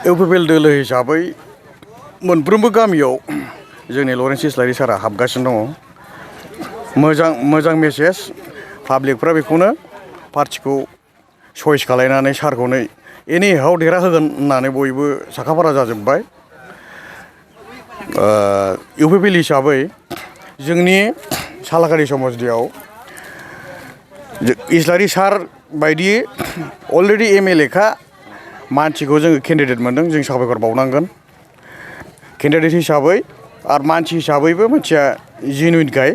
UPPL दोलो हिसाबै मोनफ्रोमबो गामियाव जोंनि लरेन्स इस्लारि सारा हाबगासिनो दङ। मोजां मेसेज पाब्लिकफ्रा बेखौनो पार्टिखौ चइस खालायनानै सारखौनो एनि हाव देरहा होगोन होननानै बयबो साखाफारा जाजोब्बाय। इउपिपिएल हिसाबै जोंनि सालाकारि समस्थियाव इस्लारि सार बायदि अलरेडि एमएलए खा मानसिखौ जोङो केन्डिडेट मोनदों, जों साबायखर बावनांगोन। केन्डिडेट हिसाबै आरो मानसि हिसाबैबो मानसिया जेनुइनखाय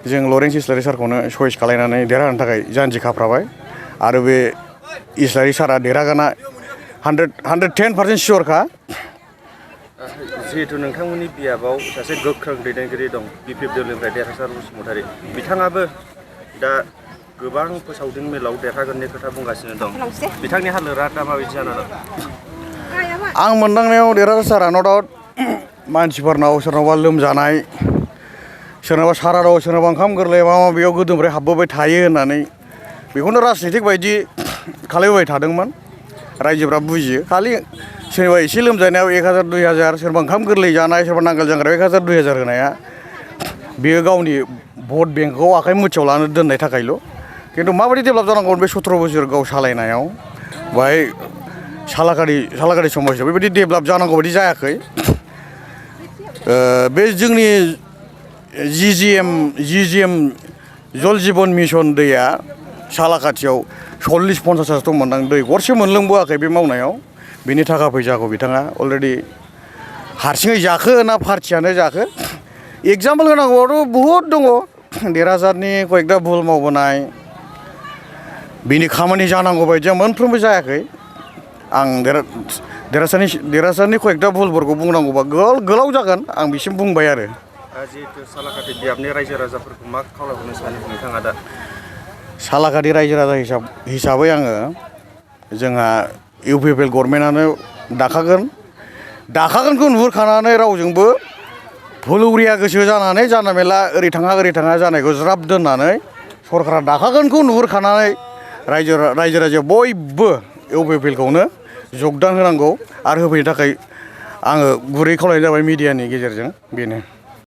जों लरेन्स इस्लारि सारखौनो चइस खालायनानै देरहानो थाखाय जानजि खाफ्राबाय। आरो बे इस्लारि सारा देरहागोना 110% सियरखा। जिहेतु नोंथांमोननि बियाबाव सासे गोख्रों दैदेनगिरि दं, बिपिएफ दोलोनिफ्राय देरहासार बसुमतारी, बिथाङाबो दा गोबां फोसावदिं मेलाव देरहागोननि खोथा बुंगासिनो दं। बिथांनि हालोदा दा माबायदि जाना दं? आं मोनदांनायाव देरहासारा न' डाउट मानसिफोरनाव सोरनावबा लोमजानाय, सोरनाबा सारादाव, सोरनाबा ओंखाम गोरलै माबा माबियाव गोदोनिफ्राय हाबबोबाय थायो होननानै बेखौनो राजनितिक बायदि खालायबोबाय थादोंमोन। रायजोफ्रा बुजियो, खालि सोरबा एसे लोमजानायाव 1000 2000, सोरबा ओंखाम गोरलै जानाय, सोरबा नांगोल जांख्रायाव 1000 2000 होनाया बेयो गावनि भट बेंकखौ आखाइ मुथियाव लानो दोननाय थाखायल'। खिन्थु माबायदि डेभेलप जानांगौ बे 17 बोसोर गाव सालायनायाव बाहाय सालाकारि समस्थियाव बेबायदि डेभेलप जानांगौ बायदि जायाखै। बे जोंनि जिजिएम जल जीवन मिशन दैया सालाकाथियाव 40-50 दं मोनदां, दै गरसे मोनलोंबोआखै बे मावनायाव। बिनि थाखा फैसाखौ बिथाङा अलरेडि हारसिङै जाखो ना पार्टियानो जाखो? एगजामपोल होनांगौआथ' बहुद दङ। देरहासारनि कयेकथा भुल मावबोनाय, बिनि खामानि जानांगौ बायदिया मोनफ्रोमबो जायाखै। आं देरहासारनि कयेकथा भुलफोरखौ बुंनांगौबा गोलाव जागोन, आं बिसिम बुंबाय आरो। जिहेतु सालाकाथि बियाबनि रायजो राजाफोरखौ मा खावलायहरनो सानो नोंथाङा दा? सालाकाथि रायजो राजा हिसाबै आङो जोंहा इउपिपिएल गभर्नमेन्टआनो दाखागोनखौ नुहुरखानानै रावजोंबो फुलौरिया गोसो जानानै जानला मेला ओरै थाङा जानायखौ ज्राब दोननानै सरकारा दाखागोनखौ नुहुरखानानै रायजो राजाया बयबो इउपिपिएलखौनो जगदान होनांगौ आरो होफैनो थाखाय आङो गुरै खावलायनाय जाबाय मिडियानि गेजेरजों, बेनो।